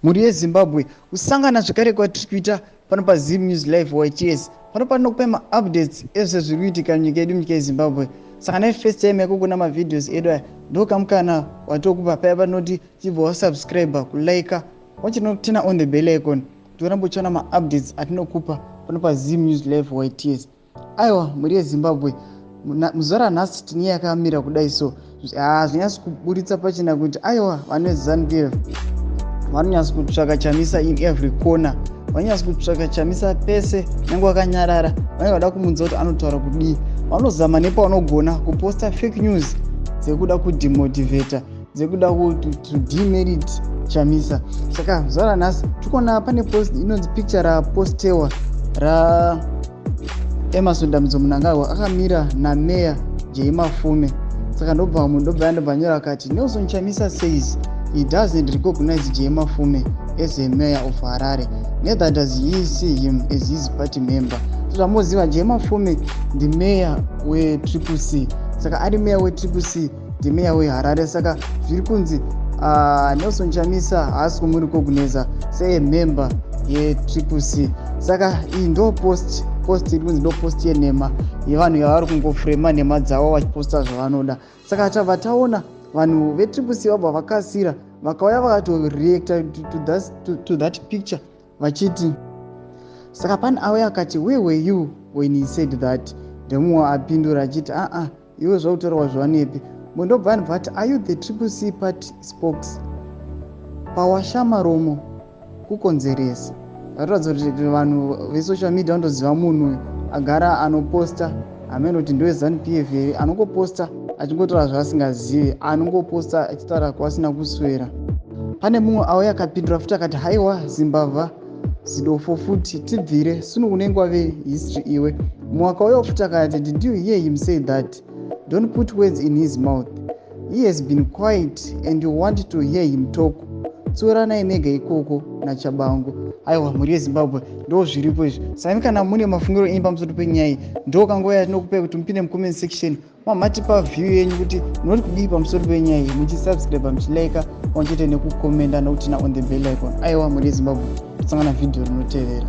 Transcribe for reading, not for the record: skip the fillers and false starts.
Mhuri yeZimbabwe, kusangana zvekare kwatiri kuita pano paZim News Live YTS. Pano patinokupai maupdates ezvese zviri kuitika munyika yedu, munyika yeZimbabwe. Saka nai first time yako kuona mavideos edu aya, ndokamukana watokupa paya panoti chibva wasubscribe, kulike, wachinotina on the bell icon kuti urambe uchiona maupdates atinokupa pano paZim News Live YTS. Aiwa, mhuri yeZimbabwe, muzuva ranhasi tine yakamira kudai, so hazvinyatsi kuburitsa pachena kuti aiwa, vane ZANU PF vanonyatsa kutsvaka Chamisa in every corner. Vanonyatsa kutsvaka Chamisa pese, nyange vakanyarara vanenge vada kumunza kuti anotaura kudii. Vanozama nepavanogona kuposta fake news dzekuda kudemotivata, dzekuda to demerit Chamisa. Saka zuva ranhasi tikuona pane post inonzi picture rapostewa raEmmerson Dambudzo Mnangagwa akamira nameya J Mafume. Saka ndobva munhu ndobva yandobva nyora akati, "Nelson Chamisa says he doesn't recognize J Mafume as a mayor of Harare, neither does he see him as his party member." So zvamoziva, J Mafume ndimeya weTriple C. Saka ari meya weTriple C, ndimeya weHarare. Saka zviri kunzi Nelson Chamisa haasi kumurecogniza seamember yeTriple C. Saka iyi ndo post iri kunzi ndo post yenhema yevanhu yavari kungofrema nhema dzavo vachiposta zvavanoda. Saka tabva taona vanhu veTriple C vabva vakasira vakauya vakatoreacta to that picture vachiti, saka pane auya akati, "Where were you when he said that?" Ndemumwe apindura achiti, "Aa, iwe zvautaurwa zvanepi?" Mundobva anobva ati, "Are you the Triple C party spokes? Pawashamaromo kukonzeresa." Zvatoratidza kuti vanhu vesocial media vanotoziva munhu agara anoposta, hamene kuti ndeweZANU PF here, anongoposta achingotaura zvaasingazivi, anongoposta achitaura kwasina kuswera. Pane mumwe auya akapindura futi akati, "Haiwa, zimbavha, zidofo futi, tibvire sunu, unenge wave history iwe." Mumwe akauyawo futi akati, "Did you hear him say that? Don't put words in his mouth. He has been quiet and you want to hear him talk. Tsuranai mega ikoko naChabangu." Aiwa, mhuri yeZimbabwe, ndo zviripo izvi. Saka kana mune mafungiro enyu pamusoro penyaya iyi, ndo kanguva yatinokupai kuti mupinde mucomment section, mamatipa view yenyu kuti munoti kudii pamusoro penyaya iyi, muchisubscribe, muchilika, pamwe chete nekukomenda, nokutina on the bell icon. Aiwa, mhuri yeZimbabwe, tosangana vhidhiyo rinotevera.